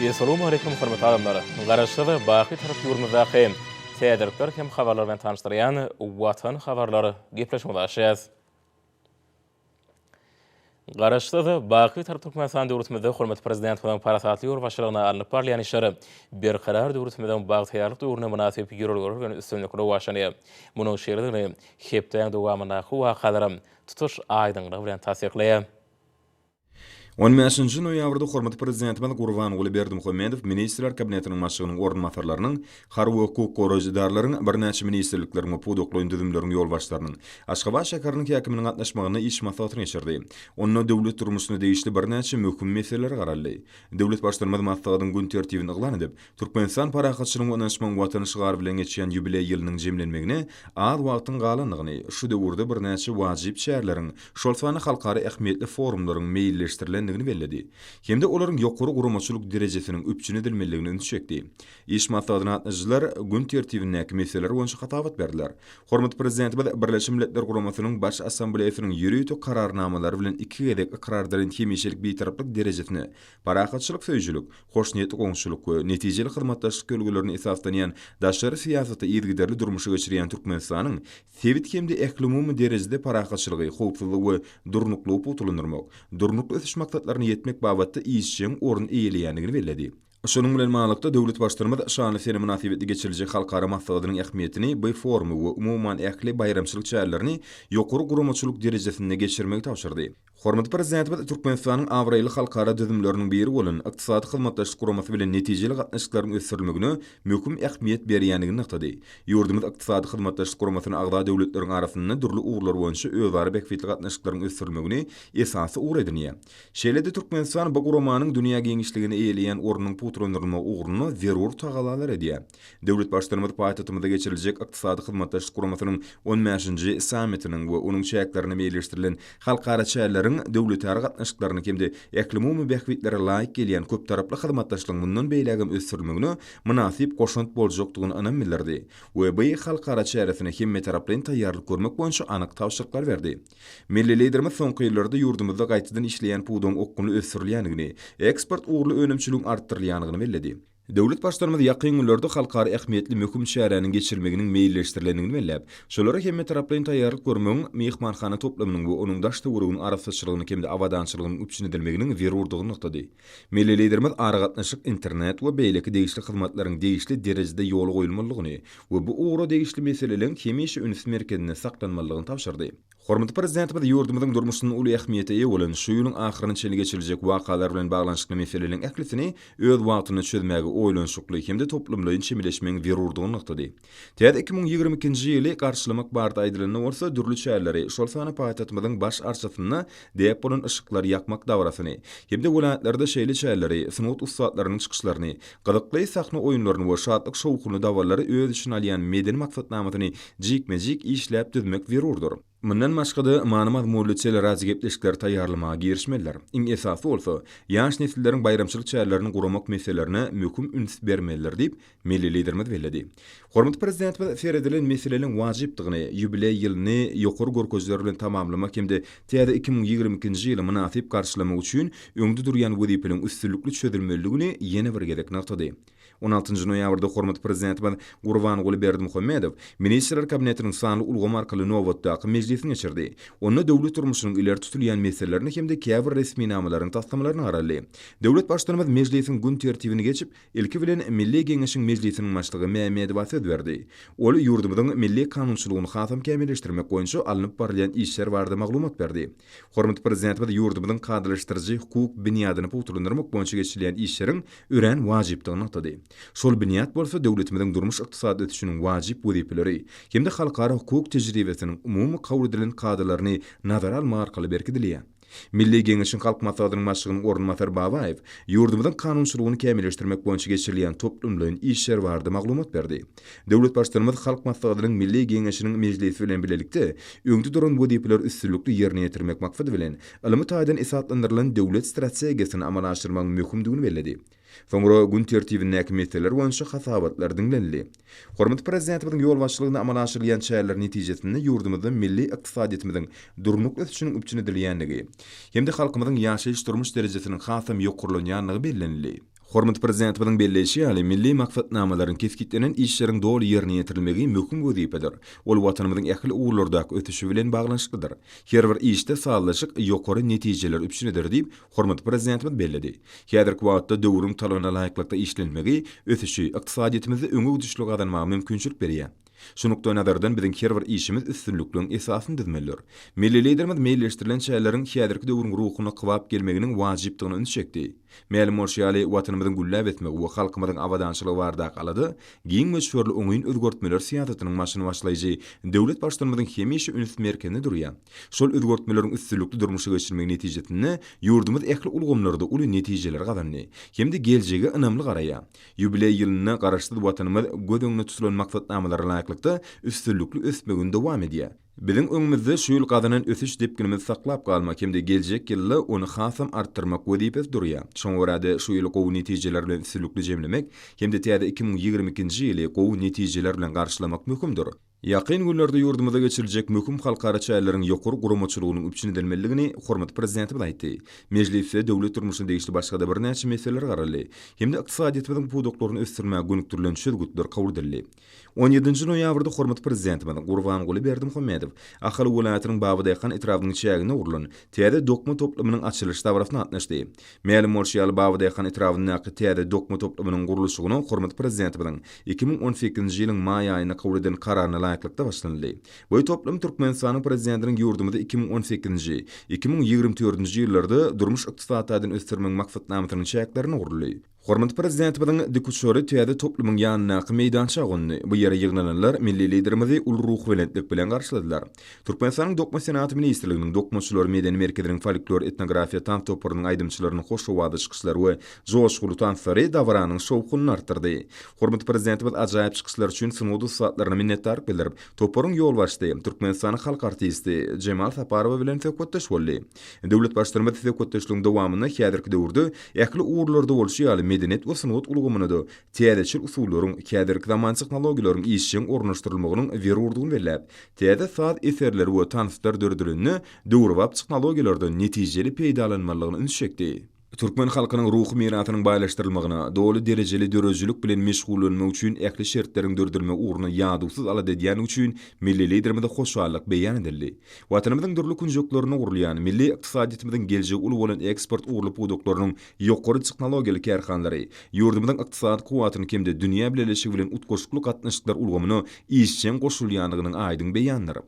Essalawmaleýkum hormatly adamlar! Garaşsyz, baky Tarap ýurdumyzdaky täzelikler hem habarlar bilen tanyşdyrýan Watan habarlar gepleşigimizi açýas. Garaşsyz, baky Tarap Türkmenistan döwletimizde hormatly Prezidentimiziň parasatly ýolbaşçylygynda alnyp barylýan işler Berkarar döwletimiziň bagtyýarlyk döwrüne mynasyp ýörelgeler bilen üstünlikli rowaçlanýar. Munuň şeýledigini hepdäň dowamyndaky wakalaram tutuş aýdyňlygy bilen tassyklaýar. On bäşinji noýabrda hormatly Prezidentimiz Gurbanguly Berdimuhamedow Ministrler Kabinetiniň Başlygynyň orunbasarlarynyň, harby we hukuk goraýjy edaralaryň, birnäçe ministrlikleriň we pudaklaýyn düzümleriň ýolbaşçylarynyň, Aşgabat şäheriniň häkiminiň gatnaşmagynda iş maslahatyny geçirdi. Onda döwlet durmuşyna degişli birnäçe möhüm meselelere garaldy. Döwlet Baştutanymyz maslahatyň gün tertibini yglan edip, Türkmenistan parahatçylygyň we ynanyşmagyň Watany şygary bilen geçýän ýubileý ýylynyň jemlenmegine az wagtyň galandygyny, şu döwürde birnäçe wajyp çäreleriň, şol sanda halkara ähmiýetli forumlaryň meýilleşdirilendigini belledi hem-de olaryň ýokary guramaçylyk derejesiniň üpjün edilmelidigine ünsi çekdi. Iş maslahatyna gatnaşyjylar gün tertibindäki meseleler boýunça hasabat berdiler. Hormatly Prezidentimiz Birleşen Milletler Guramasynyň Baş Assambleýasynyň ýörite Kararnamalary bilen iki gezek ykrar edilen hemişelik Bitaraplyk derejesine parahatçylyk söýüjilik, hoşniýetli goňşuçylyk we netijeli hyzmatdaşlyk ýörelgelerine esaslanýan daşary syýasaty yzygiderli durmuşa geçirýän Türkmenistanyň sebit hem-de ählumumy derejede parahatçylygy, howpsuzlygy we durnuklygy pugtalandyrmak, Durnukly ösüş maksatlaryna ýetmek babatda işjeň orun eýeleýändigini belledi. Şunuň bilen baglylykda, döwlet Baştutanymyz şanly sene mynasybetli geçiriljek halkara maslahatynyň ähmiýetini, bu forumy we umuman ähli baýramçylyk çärelerini ýokary guramaçylyk derejesinde geçirmegi tabşyrdy. Hormatly Prezidentimiz Türkmenistanyň abraýly halkara düzümleriniň biri bolan Ykdysady Hyzmatdaşlyk Guramasy bilen netijeli gatnaşyklaryň ösdürilmegine möhüm ähmiýet berýändigini nygtady. Ýurdumyz Ykdysady Hyzmatdaşlyk Guramasyna agza döwletleriň arasynda dürli ugurlar boýunça özara bähbitli gatnaşyklaryň ösdürilmegini esasy ugur edinýär. Şeýle-de Türkmenistan bu guramanyň dünýä giňişliginde eýeleýän ornunyň pugtalandyrylmagy ugrunda zerur tagallalar edýär. Döwlet Baştutanymyz paýtagtymyzda geçiriljek Ykdysady Hyzmatdaşlyk Guramasynyň on bäşinji sammitiniň we onuň çäklerinde meýilleşdirilen halkara çäreleriň döwletara gatnaşyklaryny hem-de ählumumy bähbitlere laýyk gelýän köptaraply hyzmatdaşlygyň mundan beýlägem ösdürilmegine mynasyp goşant boljakdygyna ynam bildirdi we bu halkara çäresine hemmetaraplaýyn taýýarlyk görmek boýunça anyk tabşyryklar berdi. Milli Liderimiz soňky ýyllarda ýurdumyzda gaýtadan işleýän pudagyň okgunly ösdürilýändigini, eksport ugurly önümçiligiň artdyrylýandygyny belledi. Döwlet Baştutanymyz ýakyn günlerde halkara ähmiýetli möhüm çäräniň geçirilmeginiň meýilleşdirilendigini belläp, şolara hemmetaraplaýyn taýýarlyk görmegiň, myhmanhana toplumynyň we onuň daş-töwereginiň arassaçylygyny hem-de abadançylygynyň üpjün edilmeginiň zerurdygyny nygtady. Milli Liderimiz aragatnaşyk, internet we beýleki degişli hyzmatlaryň degişli derejede ýola goýulmalydygyny we bu ugra degişli meseleleriň hemişe üns merkezinde saklanmalydygyny tabşyrdy. Hormatly Prezidentimiz ýurdumyzyň durmuşynda uly ähmiýete eýe bolan şu ýylyň ahyryna çenli geçiriljek wakalar bilen baglanyşykly meseleleriň ählisini öz wagtynda çözmäge oýlanyşykly hem-de toplumlaýyn çemeleşmegiň zerurdygyny nygtady. Täze 2022-nji ýyly garşylamak barada aýdylanda bolsa, dürli çäreleri, şol sanda paýtagtymyzyň Baş arçasynda däp bolan yşyklary ýakmak dabarasyny hem-de welaýatlarda şeýle çäreleri, sungat ussatlarynyň çykyşlaryny, gyzykly sahna oýunlaryny we şatlyk-şowhunly dabaralary öz içine alýan medeni maksatnamasyny jikme-jik işläp düzmek zerurdyr. Mundan başga-da, many-mazmunly teleradiogepleşikleri taýýarlamaga girişmelidir. Iň esasy bolsa, ýaş nesilleriň baýramçylyk çärelerini guramak meselelerine möhüm üns bermelidir diýip, milli Liderimiz belledi. Hormatly Prezidentimiz seredilen meseleleriň wajypdygyny, ýubileý ýylyny ýokary görkezijiler bilen tamamlamak hem-de täze 2022-nji ýyly mynasyp garşylamak üçin öňde durýan wezipeleriň üstünlikli çözülmelidigini ýene bir gezek nygtady. On altynjy noýabrda hormatly Prezidentimiz Gurbanguly Berdimuhamedow Ministrler Kabinetiniň sanly ulgam arkaly nobatdaky mejlisini geçirdi. Onda döwlet durmuşynyň ileri tutulýan meselelerine hem-de käbir resminamalaryň taslamalaryna garaldy. Döwlet Baştutanymyz mejlisiň gün tertibini geçip, ilki bilen Milli Geňeşiň Mejlisiniň Başlygy Mämmedowa söz berdi. Ol ýurdumyzyň milli kanunçylygyny hasam kämilleşdirmek boýunça alnyp barylýan işler barada maglumat berdi. Hormatly Prezidentimiz ýurdumyzyň kadalaşdyryjy hukuk binýadyny pugtalandyrmak boýunça geçirilýän işleriň örän wajypdygyny nygtady. Şol binýat bolsa döwletimiziň durmuş-ykdysady ösüşiniň wajyp wezipeleri hem-de halkara hukuk tejribesiniň umumy kabul edilen kadalaryny nazara almak arkaly berkidilýär. Milli Geňeşiň Halk Maslahatynyň Başlygynyň orunbasary Babaýew ýurdumyzyň kanunçylygyny kämilleşdirmek boýunça geçirilýän toplumlaýyn işler barada maglumat berdi. Döwlet Baştutanymyz Halk Maslahatynyň Milli Geňeşiniň Mejlisi bilen bilelikde öňde duran wezipeleri üstünlikli ýerine ýetirmek maksady bilen, ylmy taýdan esaslandyrylan döwlet strategiýasyny amala aşyrmagyň möhümdigini belledi. Soňra gün tertibindäki meseleler boýunça hasabatlar diňlenildi. Hormatly Prezidentimiziň ýolbaşçylygynda amala aşyrylýan çäreler netijesinde ýurdumyzda milli ykdysadyýetimiziň durnukly ösüşiniň üpjün edilýändigi hem-de halkymyzyň ýaşaýyş-durmuş derejesiniň hasam ýokarlanýandygy bellenildi. Hormatly Prezidentimiziň belleýşi ýaly, milli maksatnamalaryň, kesgitlenen işleriň doly ýerine ýetirilmegi möhüm wezipedir. Ol Watanymyzyň ähli ugurlardaky ösüşi bilen baglanyşyklydyr. Her bir işde sazlaşyk ýokary netijeleri üpjün eder diýip, hormatly Prezidentimiz belledi. Häzirki wagtda döwrüň talabyna laýyklykda işlenmegi ösüşi, ykdysadyýetimizde öňe gidişligi gazanmaga mümkinçilik berýär. Şu nukdaýnazardan biziň her bir işimiz üstünlikligiň esasyny düzmelidir. Milli Liderimiz meýilleşdirilen çäreleriň häzirki döwrüň ruhuna kybap gelmeginiň wajypdygyna üns çekdi. Mälim bolşy ýaly, Watanymyzyň gülläp ösmegi we halkymyzyň abadançylygy baradaky alada giň möçberli oňyn özgertmeler syýasatynyň başyny başlaýjy döwlet Baştutanymyzyň hemişe üns merkezinde durýar. Şol özgertmeleriň üstünlikli durmuşa geçirilmegi netijesinde ýurdumyz ähli ulgamlarda uly netijeleri gazandy hem-de geljege ynamly garaýar. Ýubileý ýylynda Garaşsyz Watanymyz göz öňünde tutulan maksatnamalara laýyklykda üstünlikli ösmegini dowam edýär. Biziň öňümizde şu ýyl gazanan ösüş depginimizi saklap galmak hem-de geljek ýylda ony hasam artdyrmak wezipesi durýar. Şoňa görä-de, şu ýyly gowy netijeler bilen üstünlikli jemlemek hem-de täze 2022-nji ýyly gowy netijeler bilen garşylamak möhümdir. Ýakyn günlerde ýurdumyzda geçiriljek möhüm halkara çäreleriň ýokary guramaçylygynyň üpjün edilmelidigini hormatly Prezidentimiz aýtdy. Mejlisde döwlet durmuşyna degişli başga-da birnäçe meseleler garaldy hem-de ykdysadyýetimiziň pudaklaryny ösdürmäge gönükdirilen çözgütler kabul edildi. On ýedinji noýabrda hormatly Prezidentimiz Gurbanguly Berdimuhamedow Ahal welaýatynyň Babadaýhan etrabynyň çäginde gurlan täze dokma toplumynyň açylyş dabarasyna gatnaşdy. Mälim bolşy ýaly, Babadaýhan etrabyndaky täze dokma toplumynyň gurluşygyna hormatly Prezidentimiziň 2018-nji ýylyň maý aýynda kabul eden Kararyna laýyklykda başlanyldy. Bu toplum Türkmenistanyň Prezidentiniň ýurdumyzy 2018-nji, 2024-nji ýyllarda durmuş-ykdysady taýdan ösdürmegiň maksatnamasynyň çäklerinde guruldy. Hormatly Prezidentimiziň dikuçary täze toplumyň ýanyndaky meýdança gondy. Bu ýere ýygnananlar milli Liderimizi uly ruhubelentlik bilen garşyladylar. Türkmenistanyň Dokma senagaty ministrliginiň Dokmaçylar medeni merkeziniň folklor-etnografiýa tans toparynyň aýdymçylarynyň hoş owazly çykyşlary we joşguly tanslary dabaranyň şowhunyny artdyrdy. Hormatly Prezidentimiz ajaýyp çykyşlar üçin sungat ussatlaryna minnetdarlyk bildirip, toparyň ýolbaşçysy, Türkmenistanyň halk artisti Jemal Saparowa bilen söhbetdeş boldy. Döwlet Baştutanymyz söhbetdeşligiň dowamynda häzirki döwürde ähli ugurlarda bolşy ýaly medeniýet we sungat ulgamynda-da täzeçil usullaryň, häzirki zaman tehnologiýalaryň işjeň ornaşdyrylmagynyň zerurdygyny belläp, täze saz eserleri we tanslar döredilende döwrebap tehnologiýalardan netijeli peýdalanmalydygyna üns çekdi. Türkmen halkynyň ruhy mirasynyň baýlaşdyrylmagyna, doly derejeli döredijilik bilen meşgullanmak üçin ähli şertleriň döredilmegi ugrunda ýadawsyz alada edýändigi üçin milli Liderimize hoşallyk beýan edildi. Watanymyzyň dürli künjeklerinde gurulýan, milli ykdysadyýetimiziň geljegi uly bolan eksport ugurly pudaklarynyň ýokary tehnologiýaly kärhanalary ýurdumyzyň ykdysady kuwwatyny hem-de dünýä bileleşigi bilen utgaşykly gatnaşyklar ulgamyna işjeň goşulýandygynyň aýdyň beýanydyr.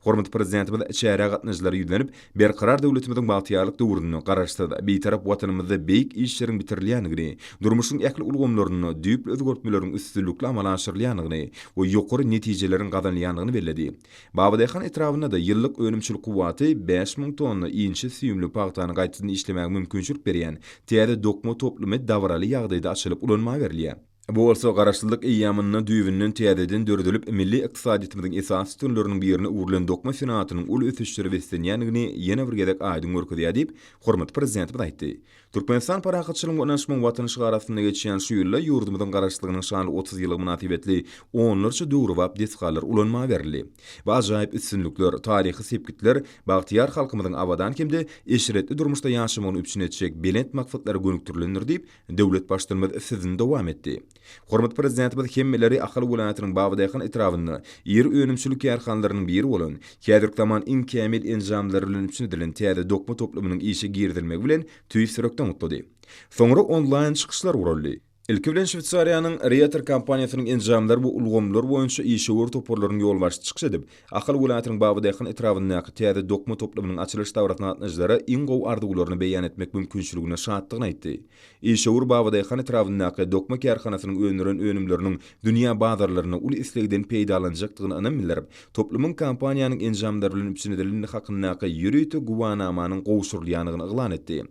Hormatly Prezidentimiz çärä gatnaşyjylara ýüzlenip, Berkarar döwletimiziň bagtyýarlyk döwründe Garaşsyz, Bitarap Watanymyzda beýik işleriň bitirilýändigini, durmuşyň ähli ulgamlarynda düýpli özgertmeleriň üstünlikli amala aşyrylýandygyny we ýokary netijeleriň gazanylýandygyny belledi. Babadaýhan etrabynda-da ýyllyk önümçilik kuwwaty 5000 tonna inçe süýümli pagtany gaýtadan işlemäge mümkinçilik berýän täze dokma toplumy dabaraly ýagdaýda açylyp ulanmaga berilýär. Bu bolsa Garaşsyzlyk eýýamynda düýbünden täzeden döredilip, milli ykdysadyýetimiziň esasy sütünleriniň birine öwrülen dokma senagatynyň uly ösüşlere beslenýändigini ýene bir gezek aýdyň görkezýär diýip, hormatly Prezidentimiz aýtdy. Türkmenistan parahatçylygyň we ynanyşmagyň Watany şygary astynda geçýän şu ýylda ýurdumyzyň Garaşsyzlygynyň şanly 30 ýyllygy mynasybetli onlarça döwrebap desgalar ulanmaga berildi. Bu ajaýyp üstünlikler, taryhy sepgitler bagtyýar halkymyzyň abadan hem-de eşretli durmuşda ýaşamagyny üpjün etjek belent maksatlara gönükdirilendir diýip, Döwlet Baştutanymyz sözüni dowam etdi. Hormatly Prezidentimiz hemmeleri Ahal welaýatynyň Babadaýhan etrabynda iri önümçilik kärhanalarynyň biri bolan, häzirki zaman iň kämil enjamlar bilen üpjün edilen täze dokma toplumynyň işe girizilmegi bilen tüýs ýürekden gutlady. Soňra onlaýn çykyşlar guraldy. Ilki bilen Şweýsariýanyň Rieter kompaniýasynyň enjamlar we ulgamlar boýunça işewür toparlarynyň ýolbaşçysy çykyş edip, Ahal welaýatynyň Babadaýhan etrabyndaky täze dokma toplumynyň açylyş dabarasyna gatnaşyjylara iň gowy arzuwlaryny beýan etmek mümkinçiligine şatdygyny aýtdy. Işewür Babadaýhan etrabyndaky dokma kärhanasynyň öndüren önümleriniň dünýä bazarlarynda uly islegden peýdalanjakdygyna ynam bildirip, toplumyň kompaniýanyň enjamlary bilen üpjün edilendigi hakyndaky ýörite güwänamanyň gowşurylýandygyny yglan etdi.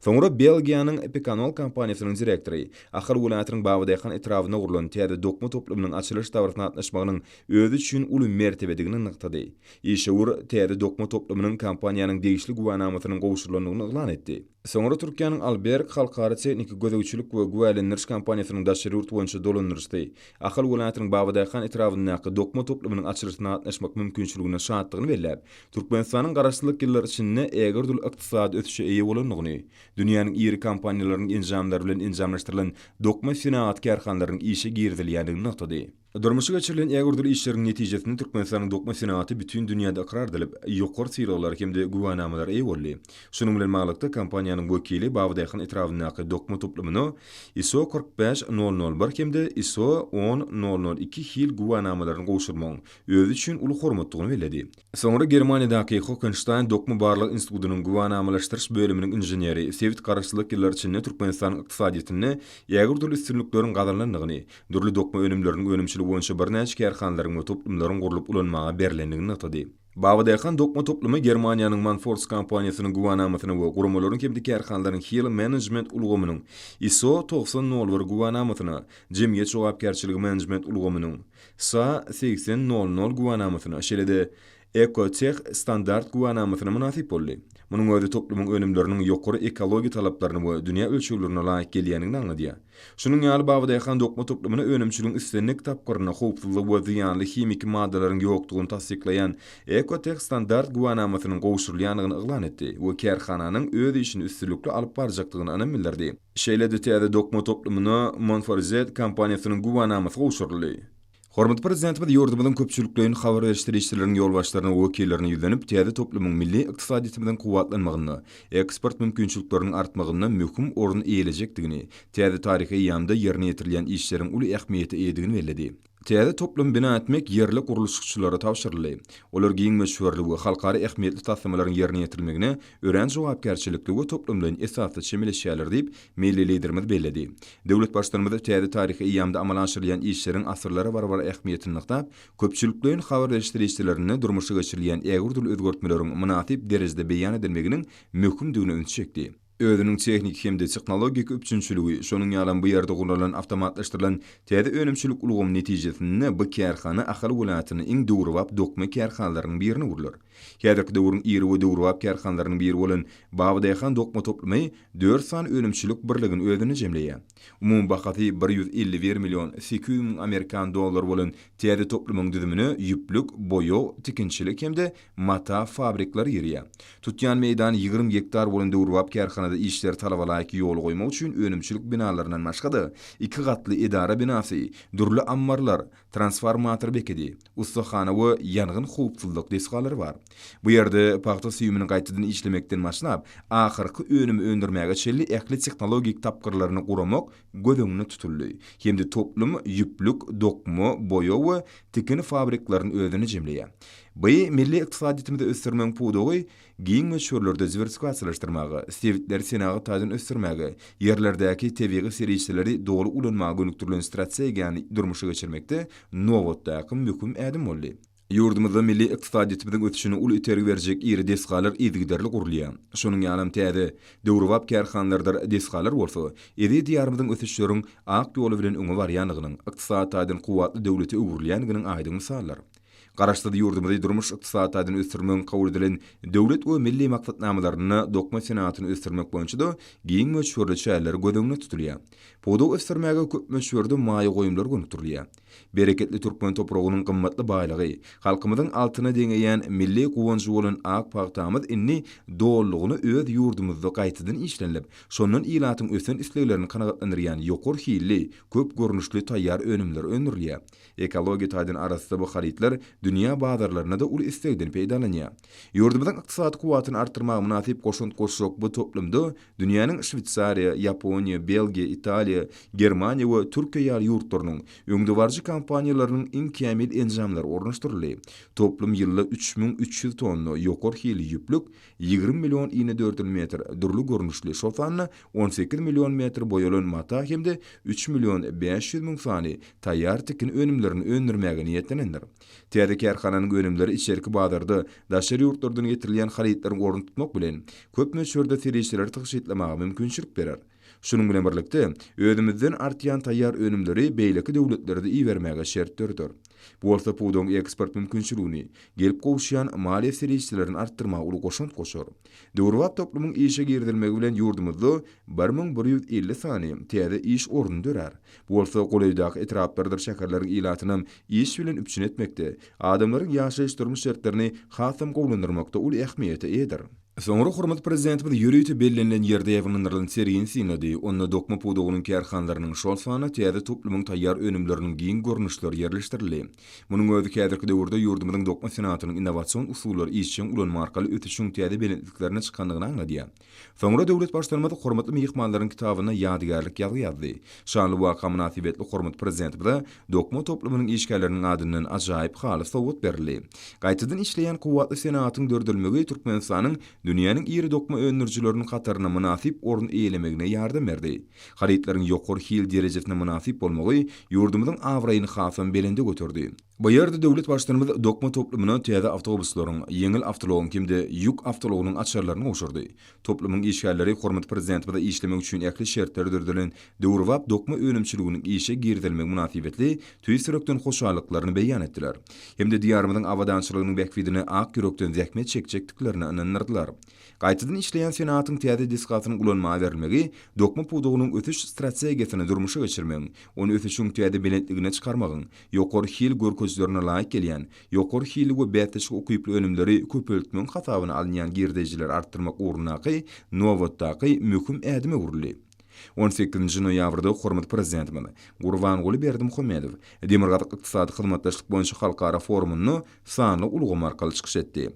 Soňra Belgiýanyň Pekanol kompaniýasynyň direktory, Ahal welaýatynyň Babadaýhan etrabynda gurlan täze dokma toplumynyň açylyş dabarasyna gatnaşmagynyň özi üçin uly mertebedigini nygtady. Işewür täze dokma toplumynyň kompaniýanyň degişli güwänamasynyň gowşurylandygyny yglan etdi. Soňra Türkiýäniň Alberk halkara tehniki gözegçilik we güwälendiriş kompaniýasynyň daşary ýurt boýunça dolandyryjysy Ahal welaýatynyň Babadaýhan etrabyndaky dokma toplumynyň açylyşyna gatnaşmak mümkinçiligine şatdygyny belläp, Türkmenistanyň Garaşsyzlyk ýyllary içinde ägirt uly ykdysady ösüşe eýe bolandygyny, dünýäniň iri kompaniýalarynyň enjamlary bilen enjamlaşdyrylan dokma senagat kärhanalarynyň işe girizilýändigini nygtady. Durmuşa geçirilen ägirt uly işleriň netijesinde Türkmenistanyň dokma senagaty bütin dünýäde ykrar edilip, ýokary sylaglara hem-de güwänamalara eýe boldy. Şunuň bilen baglylykda, kompaniýanyň wekili Babadaýhan etrabyndaky dokma toplumyna ISO 45 nol nol bir hem-de ISO on nol nol iki hil güwänamalaryny gowşurmagyň özi üçin uly hormatdygyny belledi. Soňra Germaniýadaky Hohenstein dokma barlag institutynyň güwänamalaşdyryş bölüminiň inženeri sebit garaşsyzlyk ýyllary içinde Türkmenistanyň ykdysadyýetinde ägirt uly üstünlikleriň gazanylandygyny, dürli dokma önümleriniň önümçiligi boýunça birnäçe kärhanalaryň we toplumlaryň gurlup ulanmaga berlendigini nygtady. Babadaýhan dokma toplumy Germaniýanyň Manforce kompaniýasynyň güwänamasyna we guramalaryň hem-de kärhanalaryň hil menejment ulgamynyň ISO 90 nol bir güwänamasyna, jemgyýet jogapkärçiligi menejment ulgamynyň SA 80 nol nol güwänamasyna, şeýle-de Ecotech standart güwänamasyna mynasyp boldy. Munuň özi toplumyň önümleriniň ýokary ekologiýa talaplaryna we dünýä ölçeglerine laýyk gelýändigini aňladýar. Şunuň ýaly Babadaýhan dokma toplumyna önümçiligiň islendik tapgyrynda howpsuzlygy we zyýanly himiki maddalaryň ýokdugyny tassyklaýan Ecotech standart güwänamasynyň gowşurylýandygyny yglan etdi we kärhananyň öz işini üstünlikli alyp barjakdygyna ynam bildirdi. Şeýle-de täze dokma toplumyna Monforzet kompaniýasynyň güwänamasy gowşuryldy. Hormatly Prezidentimiz ýurdumyzyň köpçülikleýin habar beriş serişdeleriniň ýolbaşçylaryna we wekillerine ýüzlenip, täze toplumyň milli ykdysadyýetimiziň kuwwatlanmagynda, eksport mümkinçilikleriniň artmagynda möhüm orun eýelejekdigini, täze taryhy eýýamda ýerine ýetirilýän işleriň uly ähmiýete eýedigini belledi. Täze toplumy bina etmek ýerli gurluşykçylara tabşyryldy. Olar giň möçberli we halkara ähmiýetli taslamalaryň ýerine ýetirilmegine örän jogapkärçilikli we toplumlaýyn esasda çemeleşýärler diýip, milli Liderimiz belledi. Döwlet Baştutanymyz täze taryhy eýýamda amala aşyrylýan işleriň asyrlara barabar ähmiýetini nygtap, köpçülikleýin habar beriş serişdelerinde durmuşa geçirilýän ägirt uly özgertmeleriň mynasyp derejede beýan edilmeginiň möhümdigine ünsi çekdi. Özüniň tehniki hem-de tehnologik üpjünçiligi, şonuň ýalam bu ýerde gurnalan awtomatlaşdyrylan täze önümçilik ulgamy netijesinde bu kärhana Ahal welaýatynda iň döwrebap dokma kärhanalarynyň birine öwrüler. Häzirki döwrüň iri we döwrebap kärhanalarynyň biri bolan Babadaýhan dokma toplumy dört sany önümçilik birligini özünde jemleýär. Umumy bahasy 151 million 800 müň amerikan dollary bolan täze toplumyň düzümine ýüplük, boýag, tikinçilik hem-de mata fabrikleri girýär. Tutýan meýdany 20 gektar bolan döwrebap kärhanada işleri talaba laýyk ýola goýmak üçin önümçilik binalaryndan başga-da, iki gatly edara binasy, dürli ammarlar, transformator bekedi, ussahana we ýangyn howpsuzlyk desgalary bar. Bu ýerde pagta süýümini gaýtadan işlemekden başlap, ahyrky önümi öndürmäge çenli ähli tehnologik tapgyrlaryny guramak göz öňünde tutuldy hem-de toplum ýüplük, dokma, boýag we tikin fabriklerini özünde jemleýär. Bu milli ykdysadyýetimizi ösdürmegiň pudagy giň möçberlerde diwersifikasiýalaşdyrmaga, sebitleri senagat taýdan ösdürmäge, ýerlerdäki tebigy serişdeleri doly ulanmaga gönükdirilen strategiýany durmuşa geçirmekde nobatdaky möhüm ädim boldy. Ýurdumyzda milli ykdysadyýetimiziň ösüşine uly itergi berjek iri desgalar yzygiderli gurulýar. Şonuň ýalam täze, döwrebap kärhanalardyr desgalar bolsa, eziz Diýarymyzyň ösüşleriň ak ýoly bilen öňe barýandygynyň, ykdysady taýdan kuwwatly döwlete öwrülýändiginiň aýdyň mysallar. Garaşsyz ýurdumyzy durmuş-ykdysady taýdan ösdürmegiň kabul edilen döwlet we milli maksatnamalarynda dokma senagatyny ösdürmek boýunça-da giň möçberli çäreler göz öňünde tutulýar. Pudagy ösdürmäge köp möçberde maýa goýumlar gönükdirilýär. Bereketli türkmen topragynyň gymmatly baýlygy, halkymyzyň altyna deňeýän milli guwanjy bolan ak pagtamyz indi dolulygyna öz ýurdumyzda gaýtadan işlenilip, şondan ilatyň ösen isleglerini kanagatlandyrýan ýokary hilli, köp görnüşli taýýar önümler öndürilýär. Ekologiýa taýdan arassa bu harytlar dünýä bazarlarynda-da uly islegden peýdalanýar. Ýurdumyzyň ykdysady kuwwatyny artdyrmaga mynasyp goşant goşjak bu toplumda dünýäniň Şweýsariýa, Ýaponiýa, Belgiýa, Italiýa, Germaniýa we Türkiýe ýaly ýurtlarynyň öňdebaryjy kompaniýalarynyň iň kämil enjamlary ornaşdyryldy. Toplum ýylda 3300 tonna ýokary hilli ýüplük, 20 million inedördül metr dürli görnüşli, şol sanda 18 million metr boýalan mata hem-de üç million 500 müň sany taýýar tikin önümlerini öndürmäge niýetlenendir. Täze kärhananyň önümleri içerki bazarda daşary ýurtlardan getirilýän harytlaryň ornuny tutmak bilen, köp möçberde serişdeleri tygşytlamaga mümkinçilik berer. Şunuň bilen birlikde, özümizden artýan taýýar önümleri beýleki döwletlere-de ibermäge şert döreder. Bu bolsa pudagyň eksport mümkinçiligini, gelip gowuşýan maliýe serişdelerini artdyrmaga uly goşant goşar. Döwrebap toplumyň işe girizilmegi bilen ýurdumyzda 1150 sany täze iş orny dörär. Bu bolsa golaýdaky etraplardyr şäherleriň ilatynam iş bilen üpjün etmekde, adamlaryň ýaşaýyş-durmuş şertlerini hasam gowulandyrmakda uly ähmiýete eýedir. Soňra hormatly Prezidentimiz ýörite bellenilen ýerde ýaýbaňlandyrylan sergini synlady. Onda dokma pudagynyň kärhanalarynyň, şol sanda täze toplumyň taýýar önümleriniň giň görnüşleri ýerleşdirildi. Munuň özi häzirki döwürde ýurdumyzyň dokma senagatynyň innowasion usullary işjeň ulanmak arkaly ösüşiň täze belentliklerine çykandygyny aňladýar. Soňra döwlet Baştutanymyz hormatly myhmanlaryň kitabyna ýadygärlik ýazgy ýazdy. Şanly waka mynasybetli hormatly Prezidentimize dokma toplumynyň işgärleriniň adyndan ajaýyp haly sowgat berildi. Gaýtadan işleýän kuwwatly senagatyň döredilmegi Türkmenistanyň dünýäniň iri dokma öndürijileriniň hatarynda mynasyp orun eýelemegine ýardam berdi. Harytlaryň ýokary hil derejesine mynasyp bolmagy ýurdumyzyň abraýyny hasam belende göterdi. Bu ýerde döwlet Baştutanymyz dokma toplumyna täze awtobuslaryň, ýeňil awtoulagyň hem-de ýük awtoulagynyň açarlaryny gowşurdy. Toplumyň işgärleri hormatly Prezidentimize işlemek üçin ähli şertler döredilen döwrebap dokma önümçiliginiň işe girizilmegi mynasybetli tüýs ýürekden hoşallyklaryny beýan etdiler hem-de Diýarymyzyň abadançylygynyň bähbidine ak ýürekden zähmet çekjekdiklerine ynandyrdylar. Gaýtadan işleýän senagatyň täze desgasynyň ulanmaga berilmegi dokma pudagynyň ösüş strategiýasyny durmuşa geçirmegiň, ony ösüşiň täze belentligine çykarmagyň, ýokary hil görkezijilerine laýyk gelýän, ýokary hilli we bäsleşige ukyply önümleri köpeltmegiň hasabyna alynýan girdejileri artdyrmak ugrundaky nobatdaky möhüm ädime öwrüldi. On sekizinji noýabrda hormatly Prezidentimiz Gurbanguly Berdimuhamedow Demirgazyk ykdysady hyzmatdaşlyk boýunça halkara forumynda sanly ulgam arkaly çykyş etdi.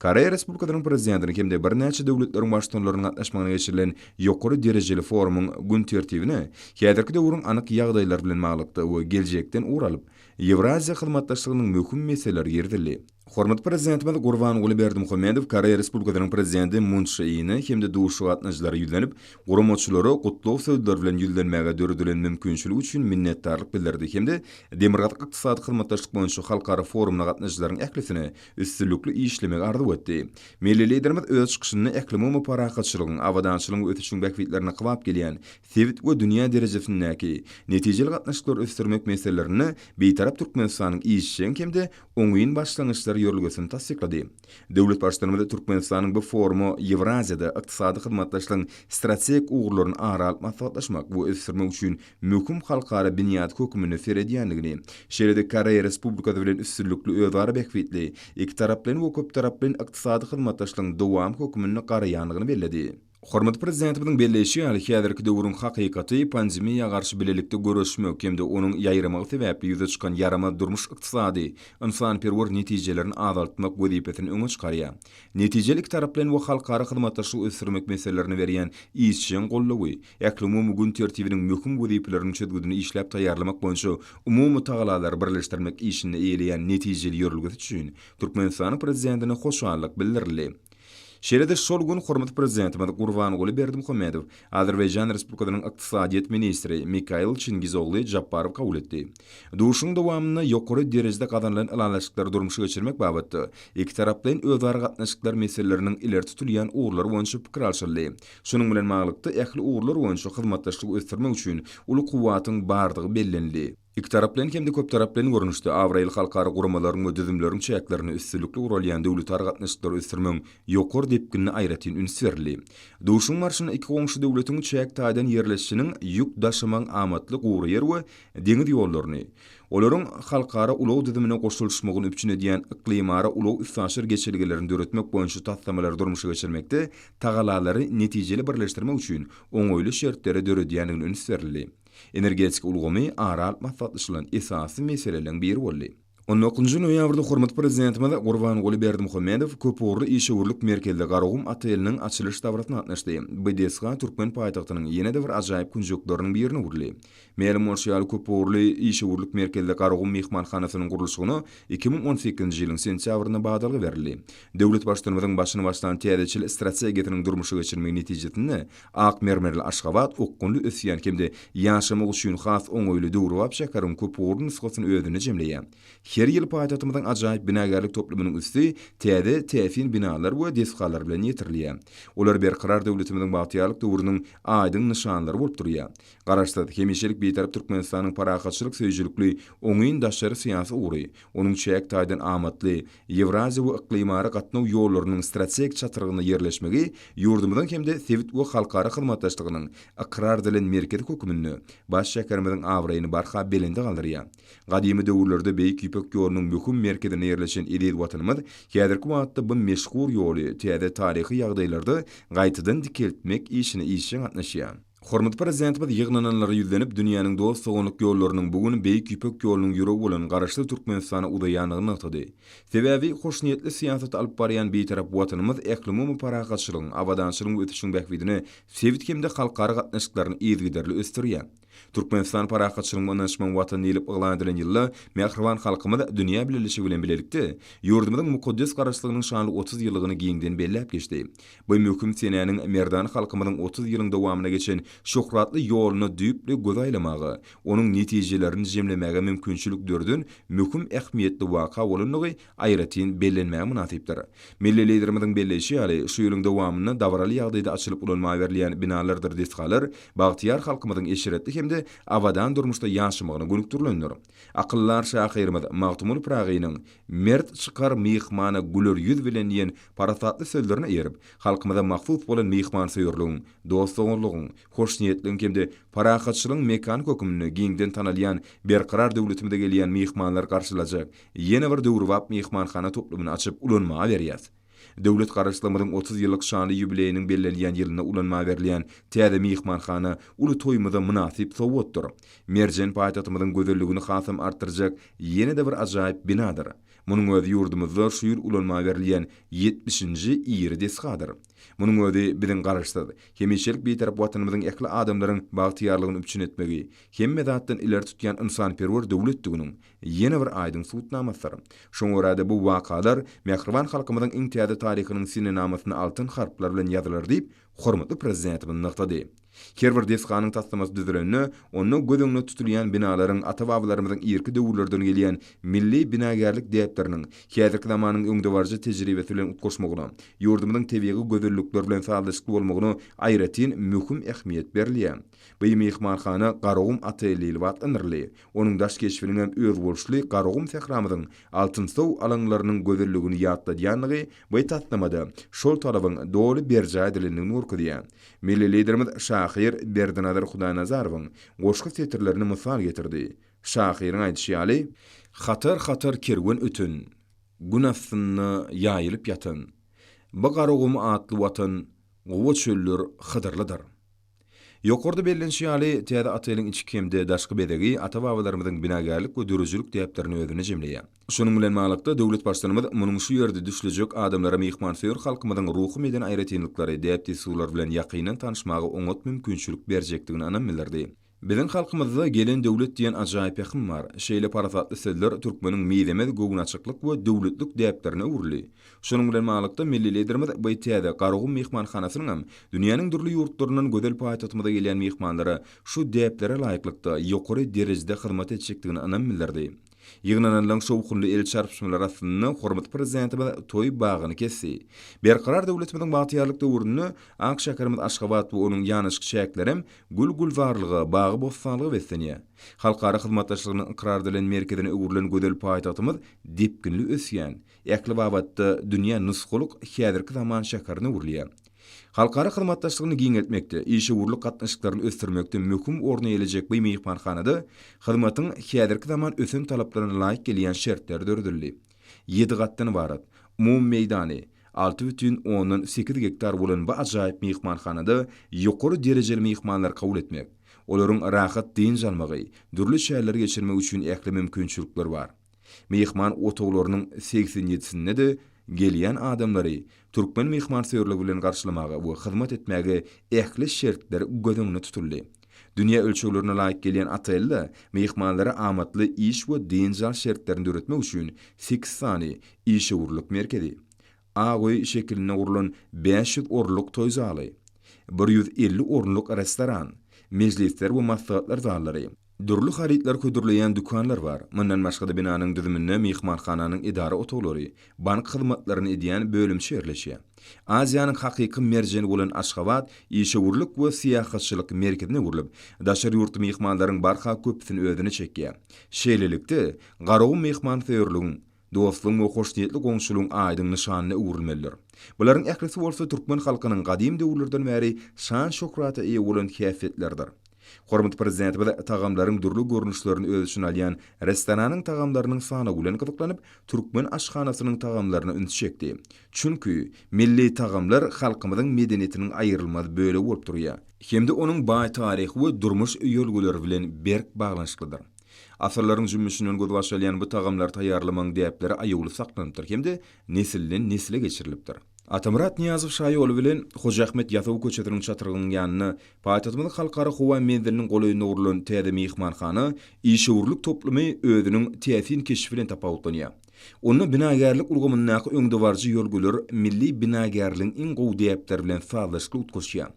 Koreýa Respublikasynyň Prezidentiniň hem-de birnäçe döwletleriň Baştutanlarynyň gatnaşmagynda geçirilen ýokary derejeli forumyň gün tertibine häzirki döwrüň anyk ýagdaýlary bilen baglylykda we geljekden ugur alyp, Ýewraziýa hyzmatdaşlygynyň möhüm meseleleri girizildi. Hormatly Prezidentimiz Gurbanguly Berdimuhamedow Koreýa Respublikasynyň Prezidenti Mun Çže Ine hem-de duşuşyga gatnaşyjylara ýüzlenip, guramaçylara gutlag sözleri bilen ýüzlenmäge döredilen mümkinçilik üçin minnetdarlyk bildirdi hem-de Demirgazyk ykdysady hyzmatdaşlyk boýunça halkara forumyna gatnaşyjylaryň ählisine üstünlikli işlemegi arzuw etdi. Milli Liderimiz öz çykyşynda ählumumy parahatçylygyň, abadançylygyň we ösüşiň bähbitlerine kybap gelýän sebit we dünýä derejesindäki netijeli gatnaşyklary ösdürmek meselelerinde Bitarap Türkmenistanyň işjeň hem-de oňyn başlangyçlar ýörelgesini tassyklady. Döwlet Baştutanymyz Türkmenistanyň bu foruma Ýewraziýada ykdysady hyzmatdaşlygyň strategik ugurlaryny ara alyp maslahatlaşmak we ösdürmek üçin möhüm halkara binýady hökmünde seredýändigini, şeýle-de Koreýa Respublikasy bilen üstünlikli özara bähbitli ikitaraplaýyn we köptaraplaýyn ykdysady hyzmatdaşlygyň dowamy hökmünde garaýandygyny belledi. Hormatly Prezidentimiziň belleýşi ýaly, häzirki döwrüň hakykaty pandemiýa garşy bilelikde göreşmek hem-de onuň ýaýramagy sebäpli ýüze çykan ýaramaz durmuş-ykdysady, ynsanperwer netijelerini azaltmak wezipesini öňe çykarýar. Netijeli ikitaraplaýyn we halkara hyzmatdaşlygy ösdürmek meselelerine berýän işjeň goldawy, ählumumy gün tertibiniň möhüm wezipeleriniň çözgüdini işläp taýýarlamak boýunça umumy tagallalary birleşdirmek işinde eýeleýän netijeli ýörelgesi üçin Türkmenistanyň Prezidentine hoşallyk bildirildi. Şeýle-de şol gün hormatly Prezidentimiz Gurbanguly Berdimuhamedow Azerbaýjan Respublikasynyň ykdysadyýet ministri Mikail Çingizogly Jabbarowy kabul etdi. Duşuşygyň dowamynda ýokary derejede gazanylan ylalaşyklary durmuşa geçirmek babatda ikitaraplaýyn özara gatnaşyklar meseleleriniň ileri tutulýan ugurlary boýunça pikir alşyldy. Şunuň bilen baglylykda, ähli ugurlar boýunça hyzmatdaşlygy ösdürmek üçin uly kuwwatyň bardygy bellenildi. Ikitaraplaýyn hem-de köptaraplaýyn görnüşde abraýly halkara guramalaryň we düzümleriň çäklerinde üstünlikli guralýan döwletara gatnaşyklary ösdürmegiň ýokary depginine aýratyn üns berildi. Duşuşygyň barşynda iki goňşy döwletiň çäk taýdan ýerleşişiniň ýük daşamagyň amatly gury ýer we deňiz ýollaryny, olaryň halkara ulag düzümine goşulyşmagyny üpjün edýän yklymara ulag-üstaşyr geçelgelerini döretmek boýunça taslamalary durmuşa geçirmekde tagalalary netijeli birleşdirmek üçin oňaýly şertleri döredýändigine üns berildi. Energetika ulgamy ara alyp maslahatlaşylan esasy meseleleriň biri boldy. On dokuzynjy noýabrda hormatly Prezidentimiz Gurbanguly Berdimuhamedow köpugurly işewürlik merkezli Garagum oteliniň açylyş dabarasyna gatnaşdy. Bu desga türkmen paýtagtynyň ýene-de bir ajaýyp künjekleriniň birine öwrüldi. Mälim bolşy ýaly, köpugurly işewürlik merkezli Garagum myhmanhanasynyň gurluşygyna 2018-nji ýylyň sentýabrynda badalga berildi. Döwlet Baştutanymyzyň başyny başlan täzeçil strategiýasynyň durmuşa geçirilmegi netijesinde ak mermerli Aşgabat okgunly ösýän hem-de ýaşamak üçin has oňaýly döwrebap şäheriň köpugurly nusgasyny özünde jemleýär. Her ýyl paýtagtymyzyň ajaýyp binagärlik toplumynyň üsti täze täsin binalar we desgalar bilen ýetirilýär. Olar Berkarar döwletimiziň bagtyýarlyk döwrüniň aýdyň nyşanlary bolup durýar. Garaşsyz, hemişelik Bitarap Türkmenistanyň parahatçylyk söýüjilikli oňyn daşary syýasy ugry, onuň çäk taýdan amatly, Ýewraziýa we yklymara gatnaw ýollarynyň strategik çatrygynda ýerleşmegi ýurdumyzyň hem-de sebit we halkara hyzmatdaşlygynyň ykrar edilen merkezi hökmünde baş şäherimiziň abraýyny barha belende galdyrýar. Gadymy döwürlerde Beýik Ýüpek ýolunyň möhüm merkezinde ýerleşen eziz Watanymyz häzirki wagtda bu meşhur ýoly täze taryhy ýagdaýlarda gaýtadan dikeltmek işine işjeň gatnaşýar. Hormatly Prezidentimiz ýygnananlara ýüzlenip, dünýäniň dost-doganlyk ýollarynyň bu gün Beýik Ýüpek ýolunyň ýüregi bolan Garaşsyz Türkmenistana uzaýandygyny nygtady. Sebäbi, hoşniýetli syýasaty alyp barýan Bitarap Watanymyz ählumumy parahatçylygyň, abadançylygyň we ösüşiň bähbidine sebit hem-de halkara gatnaşyklaryny yzygiderli ösdürýär. Türkmenistan parahatçylygyň we ynanyşmagyň Watany diýlip yglan edilen ýylda mähriban halkymyz dünýä bileleşigi bilen bilelikde ýurdumyzyň mukaddes Garaşsyzlygynyň şanly 30 ýyllygyny giňden belläp geçdi. Bu möhüm senäniň merdana halkymyzyň 30 ýylyň dowamynda geçen şöhratly ýoluna düýpli göz aýlamaga, onuň netijelerini jemlemäge mümkinçilik döreden möhüm ähmiýetli waka bolandygy aýratyn bellenmäge mynasypdyr. Milli Liderimiziň belleýşi ýaly, şu ýylyň dowamynda dabaraly ýagdaýda açylyp ulanmaga berilýän binalardyr desgalar bagtyýar halkymyzyň eşretli hem-de abadan durmuşda ýaşamagyna gönükdirilendir. Akyldar şahyrymyz Magtymguly Pyragynyň Mert çykar myhmana güler ýüz bilen diýen parasatly sözlerine eýerip, halkymyza mahsus bolan myhmansöýerligiň, dost-doganlygyň, hoşniýetligiň hem-de parahatçylygyň mekany hökmünde giňden tanalýan Berkarar döwletimize gelýän myhmanlary garşylajak ýene bir döwrebap myhmanhana toplumyny açyp ulanmaga berýäs. Döwlet Garaşsyzlygymyzyň 30 ýyllyk şanly ýubileýiniň bellenilýän ýylynda ulanmaga berilýän täze myhmanhana uly toýumyza mynasyp sowgatdyr. Merjen paýtagtymyzyň gözelligini hasam artdyrjak ýene-de bir ajaýyp binadyr. Munuň özi ýurdumyzda şu ýyl ulanmaga berilýän ýetmişinji iri desgadyr. Munuň özi biziň Garaşsyz, hemişelik Bitarap Watanymyzyň ähli adamlaryň bagtyýarlygyny üpjün etmegi hemme zatdan ileri tutýan ynsanperwer döwletdiginiň ýene bir aýdyň subutnamasydyr. Şoňa görä-de bu wakalar mähriban halkymyzyň iň täze taryhynyň senenamasynda altyn harplar bilen ýazylar diýip, hormatly Prezidentimiz nygtady. Her bir desganyň taslamasy düzülende, onda göz öňünde tutulýan binalaryň ata-babalarymyzyň irki döwürlerden gelýän milli binagärlik däpleriniň häzirki zamanyň öňdebaryjy tejribesi bilen utgaşmagyna, ýurdumyzyň tebigy gözellikleri bilen sazlaşykly bolmagyna aýratyn möhüm ähmiýet berilýär. Bu myhmanhana Garagum oteli diýlip atlandyryldy. Onuň daş keşbiniňem özboluşly Garagum sähramyzyň altynsow alaňlarynyň gözelligini ýatladýandygy bu taslamada şol talabyň doly berjaý edilendigini görkezýär. Milli Liderimiz şahyr Berdinazar Hudaýnazarowyň goşgy setirlerini mysal getirdi. Şahyryň aýdyşy ýaly. Hatar-hatar kerwen öten, Gün astynda ýaýylyp ýatan, Bu Garagum atly Watan, Gowa çöller hydyrlydyr. Ýokarda bellenişi ýaly, täze oteliň içki hem-de daşky bezegi ata-babalarymyzyň binagärlik we döredijilik däplerini özünde jemleýär. Şunuň bilen baglylykda, döwlet Baştutanymyz munuň şu ýerde düşlejek adamlara myhmansöýer halkymyzyň ruhy-medeni aýratynlyklary, däp-dessurlary bilen ýakyndan tanyşmaga oňat mümkinçilik berjekdigine ynam bildirdi. Biziň halkymyzda Gelen döwlet diýen ajaýyp pähim bar. Şeýle parasatly sözler türkmeniň mizemez göwnaçyklyk we döwletlik däplerine öwrüldi. Şunuň bilen baglylykda, milli Liderimiz bu täze Garagum myhmanhanasynyňam dünýäniň dürli ýurtlaryndan gözel paýtagtymyza gelýän myhmanlara şu däplere laýyklykda ýokary derejede hyzmat etjekdigine ynam bildirdi. Ýygnananlaryň şowhunly el çarpyşmalary astynda hormatly Prezidentimiz toý bagyny kesdi. Berkarar döwletimiziň bagtyýarlyk döwründe ak şäherimiz Aşgabat we onuň ýanaşyk çäklerem gül-gülzarlyga, bagy-bossanlyga beslenýär. Halkara hyzmatdaşlygynyň ykrar edilen merkezine öwrülen gözel paýtagtymyz depginli ösýän, ähli babatda dünýä nusgalyk häzirki zaman şäherine öwrülýär. Halkara hyzmatdaşlygyny giňeltmekde, işewürlik gatnaşyklaryny ösdürmekde möhüm orun eýelejek bu myhmanhanada hyzmatyň häzirki zaman ösen talaplaryna laýyk gelýän şertler döredildi. Ýedi gatdan ybarat, umumy meýdany 6,8 gektar bolan bu ajaýyp myhmanhanada ýokary derejeli myhmanlary kabul etmek, olaryň rahat dynç almagy, dürli çäreleri geçirmek üçin ähli mümkinçilikler bar. Myhman otaglarynyň segsen ýedisinde-de gelýän adamlary türkmen myhmansöýerligi bilen garşylamaga we hyzmat etmäge ähli şertler göz öňünde tutuldy. Dünýä ölçeglerine laýyk gelýän otelde myhmanlara amatly iş we dynç alyş şertlerini döretmek üçin sekiz sany işewürlik merkezi, Ak öý şekilinde gurlan 500 orunlyk toý zaly, 150 orunlyk restoran, mejlisler we maslahatlar zallary. Dürli harytlar hödürleýän dükanlar bar. Mundan başga-da binanyň düzüminde myhmanhananyň edara otaglary, bank hyzmatlaryny edýän bölümçe ýerleşýär. Aziýanyň hakyky merjeni bolan Aşgabat işewürlik we syýahatçylyk merkezine öwrülip, daşary ýurtly myhmanlaryň barha köpüsini özüne çekýär. Şeýlelikde, Garagum myhmansöýerligiň, dostlugyň we hoşniýetli goňşulygyň aýdyň nyşanyna öwrülmelidir. Bularyň ählisi bolsa türkmen halkynyň gadym döwürlerden bäri şan-şöhrata eýe bolan häsiýetleridir. Hormatly Prezidentimiz tagamlaryň dürli görnüşlerini öz içine alýan restoranyň tagamlarynyň sanawy bilen gyzyklanyp, türkmen aşhanasynyň tagamlaryna ünsi çekdi. Çünki, milli tagamlar halkymyzyň medeniýetiniň aýrylmaz bölegi bolup durýar. Hem-de onuň baý taryhy we durmuş ýörelgeleri bilen berk baglanyşyklydyr. Asyrlaryň jümmüşinden gözbaş alýan bu tagamlary taýýarlamagyň däpleri aýawly saklanypdyr hem-de nesilden-nesle geçirilipdir. Atamyrat Nyýazow şaýoly bilen Hoja Ahmet Ýasawy köçesiniň çatrygynyň ýanynda paýtagtymyzyň Halkara howa menziliniň golaýynda gurlan täze myhmanhana, işewürlik toplumy özüniň täsin keşbi bilen tapawutlanýar. Onda binagärlik ulgamyndaky öňdebaryjy ýörelgeler milli binagärligiň iň gowy däpleri bilen sazlaşykly utgaşýar.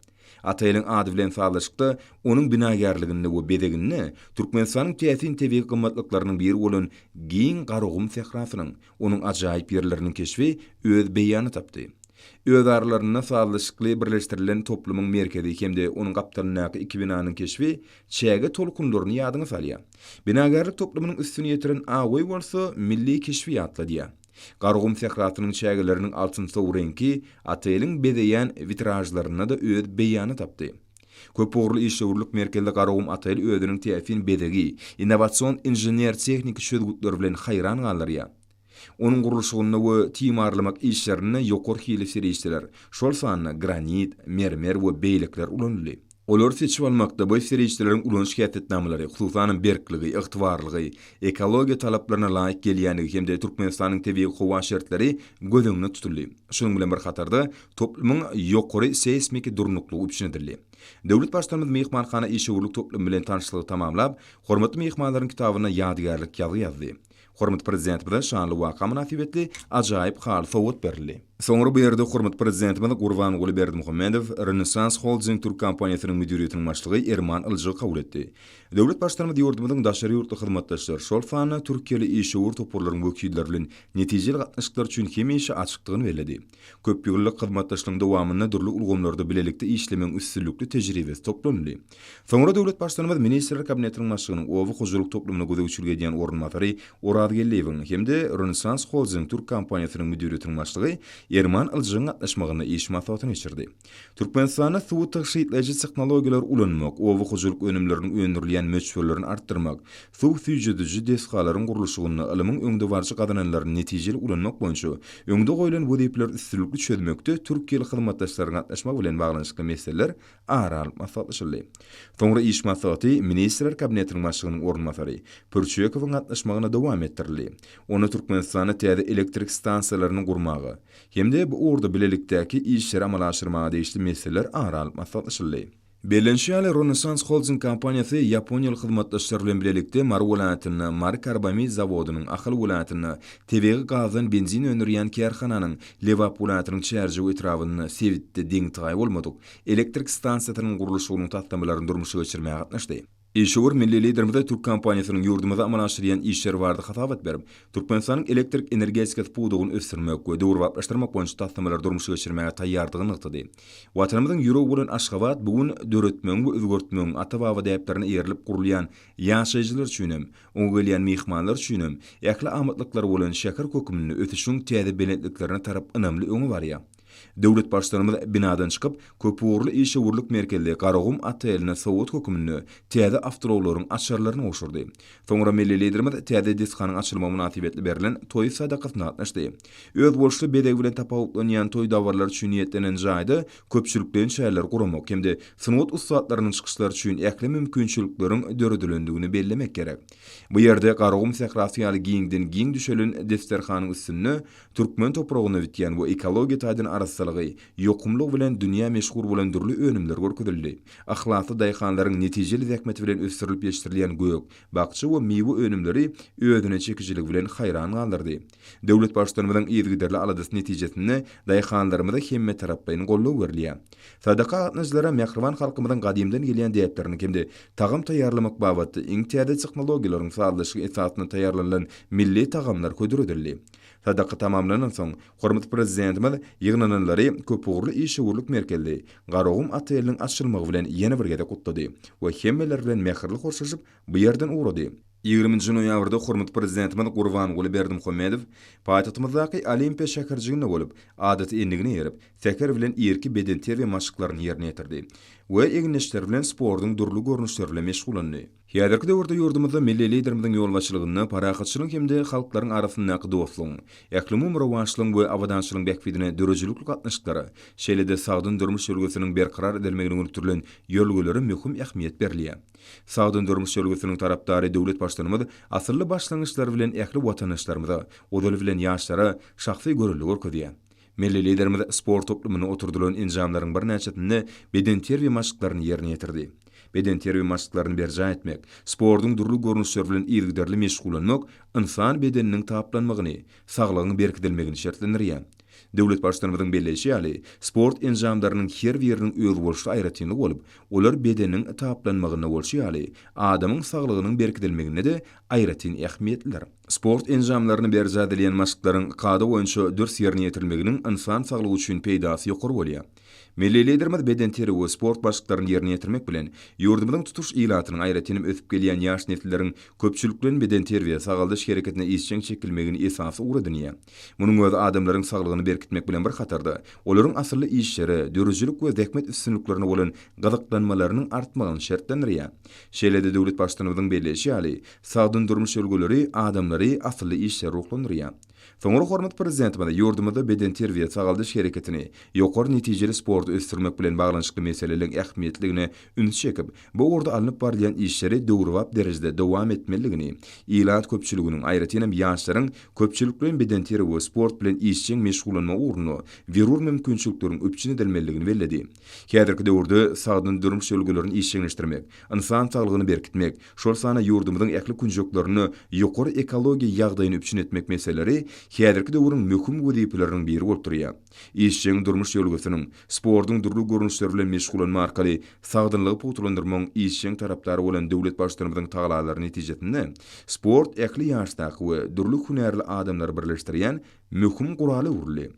Ataýeliň ady bilen sazlaşykda onuň binagärliginde we bezeginde Türkmenistanyň täsin tebigy gymmatlyklarynyň biri bolan giň Garagum sährasynyň, onuň ajaýyp ýerleriniň keşbi öz beýanyny tapdy. Öz aralarynda sazlaşykly birleşdirilen toplumyň merkezi hem-de onuň gapdalyndaky iki binanyň keşbi çäge tolkunlaryny ýadyňa salýar. Binagärlik toplumynyň üstüni ýetiren ak öý bolsa milli keşbi ýatladýar. Garagum sährasynyň çägeleriniň altynsow reňki oteliň bezeýän witražlarynda-da öz beýanyny tapdy. Köpugurly işewürlik merkezli Garagum otel özüniň täsin bezegi, innowasion inžener-tehniki çözgütleri bilen haýran galdyrýar. Onuň gurluşygynda we timarlamak işlerinde ýokary hilli serişdeler, şol sanda granit, mermer we beýlekiler ulanyldy. Olary seçip almakda bu serişdeleriň ulanyş häsiýetnamalary, hususanam berkligi, ygtybarlygy, ekologiýa talaplaryna laýyk gelýändigi hem-de Türkmenistanyň tebigy howa şertleri göz öňünde tutuldy. Şunuň bilen bir hatarda, toplumyň ýokary seýsmiki durnuklygy üpjün edildi. Döwlet Baştutanymyz myhmanhana işewürlik toplumy bilen tanyşlygy tamamlap, hormatly myhmanlaryň kitabyna ýadygärlik ýazgy ýazdy. Hormatly Prezidentimize şanly waka mynasybetli ajaýyp haly sowgat berildi. Soňra bu ýerde hormatly Prezidentimiz Gurbanguly Berdimuhamedow Rönesans Holding türk kompaniýasynyň müdiriýetiniň başlygy Erman Yljygy kabul etdi. Döwlet Baştutanymyz ýurdumyzyň daşary ýurtly hyzmatdaşlar, şol sanda türkiýeli işewür toparlaryň wekilleri bilen netijeli gatnaşyklar üçin hemişe açykdygyny belledi. Köpýyllyk hyzmatdaşlygyň dowamynda dürli ulgamlarda bilelikde işlemegiň üstünlikli tejribesi toplanyldy. Soňra döwlet Baştutanymyz Ministrler Kabinetiniň Başlygynyň oba hojalyk toplumyna gözegçilik edýän orunbasary Oraz Geldiýewiň hem-de Rönesans Holding türk kompaniýasynyň müdiriýetiniň başlygy Erman Yljygyň gatnaşmagynda iş maslahatyny geçirdi. Türkmenistanda suwy tygşytlaýjy tehnologiýalary ulanmak, oba hojalyk önümleriniň öndürilýän möçberlerini artdyrmak, suw süýjediji desgalaryň gurluşygynda ylmyň öňdebaryjy gazananlaryny netijeli ulanmak boýunça öňde goýlan wezipeleri üstünlikli çözmekde türkiýeli hyzmatdaşlaryň gatnaşmagy bilen baglanyşykly meseleler ara alyp maslahatlaşyldy. Soňra iş maslahaty Ministrler Kabinetiniň Başlygynyň orunbasary Pürçekowyň gatnaşmagynda dowam etdirildi. Onda Türkmenistanda täze elektrik stansiýalaryny gurmaga hem-de bu ugurda bilelikdäki işleri amala aşyrmaga degişli meseleler ara alyp maslahatlaşyldy. Bellenişi ýaly, Rönesans Holding kompaniýasy ýaponiýaly hyzmatdaşlar bilen bilelikde Mary welaýatynda Mary karbamid zawodynyň, Ahal welaýatynda tebigy gazdan benzin öndürýän kärhananyň, Lebap welaýatynyň Çärjew etrabynda sebitde deňi-taýy bolmadyk elektrik stansiýasynyň gurluşygynyň taslamalaryny durmuşa geçirmäge gatnaşdy. Işewür milli Liderimize türk kompaniýasynyň ýurdumyzda amala aşyrýan işleri barada hasabat berip, Türkmenistanyň elektrik energetikasy pudagyny ösdürmek we döwrebaplaşdyrmak boýunça taslamalary durmuşa geçirmäge taýýardygyny nygtady. Watanymyzyň ýüregi bolan Aşgabat bu gün döretmegiň we özgertmegiň ata-baba däplerine eýerilip gurulýan ýaşaýjylar üçinem, oňa gelýän myhmanlar üçinem ähli amatlyklary bolan şäher hökmünde ösüşiň täze belentliklerine tarap ynamly öňe barýar. Döwlet Baştutanymyz binadan çykyp, köpugurly işewürlik merkezli Garagum oteline sowgat hökmünde täze awtoulaglaryň açarlaryny gowşurdy. Soňra milli Liderimiz täze desganyň açylmagy mynasybetli berlen toý sadakasyna gatnaşdy. Özboluşly bezegi bilen tapawutlanýan toý dabaralary üçin niýetlenen jaýda köpçülikleýin çäreleri guramak hem-de sungat ussatlarynyň çykyşlary üçin ähli mümkinçilikleriň döredilendigini bellemek gerek. Bu ýerde Garagum sährasy ýaly giňden giň düşelen desterhanyň üstünde türkmen topragynda bitýän we ekologiýa taýdan arassa. arassalygy, ýokumlygy bilen dünýä meşhur bolan dürli önümler görkezildi. Yhlasly daýhanlaryň netijeli zähmeti bilen ösdürilip ýetişdirilýän gök, bakja we miwe önümleri özüne çekijiligi bilen haýran galdyrdy. Döwlet Baştutanymyzyň yzygiderli aladasy netijesinde daýhanlarymyza hemmetaraplaýyn goldaw berilýär. Sadaka gatnaşyjylara mähriban halkymyzyň gadymdan gelýän däplerini hem-de tagam taýýarlamak babatda iň täze tehnologiýalaryň sazlaşygy esasynda taýýarlanylan milli tagamlar hödür edildi. Sadaka tamamlanansoň, hormatly Prezidentimiz ýygnananlary köpugurly işewürlik merkezli Garagum oteliniň açylmagy bilen ýene bir gezek gutlady we hemmeler bilen mähirli hoşlaşyp, bu ýerden ugrady. 20 nji noýabrda hormatly Prezidentimiz Gurbanguly Berdimuhamedow paýtagtymyzdaky Olimpiýa şäherjiginde bolup, adaty endigine eýerip, säher bilen irki bedenterbiýe maşklaryny ýerine ýetirdi we egindeşleri bilen sportuň dürli görnüşleri bilen meşgullandy. Häzirki döwürde ýurdumyzda milli Liderimiziň ýolbaşçylygynda parahatçylygyň hem-de halklaryň arasyndaky dostlugyň, ählumumy rowaçlygyň we abadançylygyň bähbidine döredijilikli gatnaşyklara, şeýle-de sagdyn durmuş ýörelgesiniň berkarar edilmegine gönükdirilen ýörelgelere möhüm ähmiýet berilýär. Sagdyn durmuş ýörelgesiniň tarapdary döwlet Baştutanymyz asylly başlangyçlary bilen ähli watandaşlarymyza, ozaly bilen ýaşlara şahsy görelde görkezýär. Milli Liderimiz sport toplumynda oturdylan enjamlaryň birnäçesinde bedenterbiýe maşklaryny ýerine ýetirdi. Bedenterbiýe maşklaryny berjaý etmek, sportuň dürli görnüşleri bilen yzygiderli meşgullanmak ynsan bedeniniň taplanmagyny, saglygyň berkidilmegini şertlendirýär. Döwlet Baştutanymyzyň belleýşi ýaly, sport enjamlarynyň her biriniň özboluşly aýratynlygy bolup, olar bedeniň taplanmagynda bolşy ýaly, adamyň saglygynyň berkidilmeginde-de aýratyn ähmiýetlidir. Sport enjamlaryny berjaý edilýän maşklaryň kada boýunça dürs ýerine ýetirilmeginiň ynsan saglygy üçin peýdasy ýokary bolýar. Milli Liderimiz bedenterbiýe we sport maşklaryny ýerine ýetirmek bilen, ýurdumyzyň tutuş ilatynyň, aýratyn hem ösüp gelýän ýaş nesilleriň köpçülikleýin bedenterbiýe, sagaldyş hereketine işjeň çekilmegini esasy ugur edinýär. Munuň özi adamlaryň saglygyny berkitmek bilen bir hatarda, olaryň asylly işlere, döredijilik we zähmet üstünliklerine bolan gyzyklanmalarynyň artmagyny şertlendirýär. Şeýle-de döwlet Baştutanymyzyň belleýşi ýaly, sagdyn durmuş ýörelgeleri adamlary asylly işlere ruhlandyrýar. Soňra hormatly Prezidentimiz ýurdumyzda bedenterbiýe, sagaldyş hereketini, ýokary netijeli sporty ösdürmek bilen baglanyşykly meseleleriň ähmiýetliligine üns çekip, bu ugurda alnyp barylýan işleri döwrebap derejede dowam etmelidigini, ilat köpçüliginiň, aýratyn hem ýaşlaryň köpçülikleýin bedenterbiýe we sport bilen işjeň meşgullanmagy ugrunda zerur mümkinçilikleriň üpjün edilmelidigini belledi. Häzirki döwürde sagdyn durmuş ýörelgelerini işjeňleşdirmek, ynsan saglygyny berkitmek, şol sanda ýurdumyzyň ähli künjeklerinde ýokary ekologiýa ýagdaýyny üpjün etmek meseleleri häzirki döwrüň möhüm wezipeleriniň biri bolup durýar. Işjeň durmuş ýörelgesiniň, sportuň dürli görnüşleri bilen meşgullanma arkaly sagdynlygy pugtalandyrmagyň işjeň tarapdary bolan döwlet Baştutanymyzyň tagallalary netijesinde sport ähli ýaşdaky we dürli hünärli adamlary birleşdirýän möhüm gurala öwrüldi.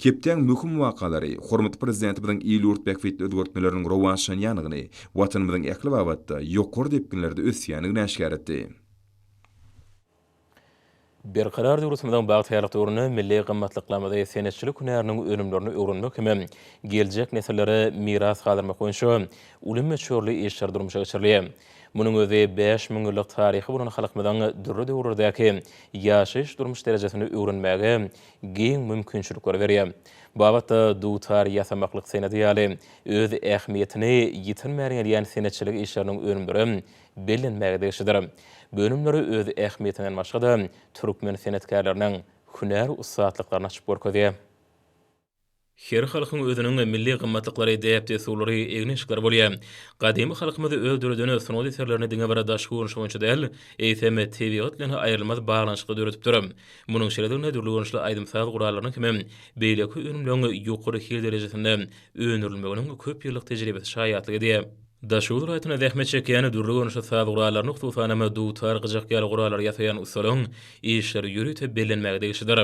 Hepdäň möhüm wakalary hormatly Prezidentimiziň il-ýurt bähbitli özgertmeleriniň rowaçlanýandygyny, Watanymyzyň ähli babatda ýokary depginlerde ösýändigini äşgär etdi. Berkarar döwletimiziň bagtyýarlyk döwründe milli gymmatlyklarymyzy, senetçilik hünäriniň önümlerini öwrenmek hem geljek nesillere miras galdyrmak boýunça uly möçberli işler durmuşa geçirilýär. Munuň özi 5000 ýyllyk taryhy bolan halkymyzyň dürli döwürlerdäki ýaşaýyş-durmuş derejesini öwrenmäge giň mümkinçilikleri berýär. Bu babatda dutar ýasamaklyk senedi ýaly öz ähmiýetini ýitirmän gelýän senetçilik işleriniň önümleri bellenmäge degişlidir. Bu önümleri öz ähmiýetinden başga-da türkmen senetkärleriniň hünär ussatlyklaryny açyp görkezýär. Her halkyň özüniň milli gymmatlyklary, däp-dessurlary, egin-eşikleri bolýar. Gadymy halkymyz öz döreden sungat eserlerini diňe bir daşky görnüşi boýunça däl, eýsem, tebigat bilen aýrylmaz baglanyşykda döredipdir. Munuň şeýledigine dürli görnüşli aýdym-saz gurallarynyň hemem beýleki önümleriň ýokary hil derejesinde öndürilmeginiň köp ýyllyk tejribesi şaýatlyk edýär. Daşoguz welaýatynda zähmet çekýän dürli görnüşli saz gurallaryny, hususanam, dutar, gyjak ýaly gurallary ýasaýan ussalaryň işleri ýörite bellenmäge degişlidir.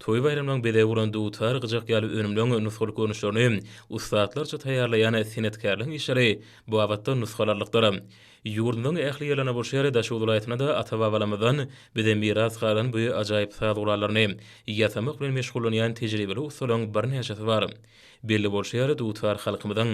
Toý-baýramlaryň bezegi bolan dutar, gyjak ýaly önümleň nusgalyk görnüşlerini ussatlarça taýýarlaýan senetkärleriň işleri bu babatda nusgalarlykdyr. Ýurdumyzyň ähli ýerlerinde bolşy ýaly, Daşoguz welaýatynda-da ata-babalarymyzdan bize miras galan bu ajaýyp saz gurallaryny ýasamak bilen meşgullanýan tejribeli ussalaryň birnäçesi bar. Belli bolşy ýaly, dutar halkymyzyň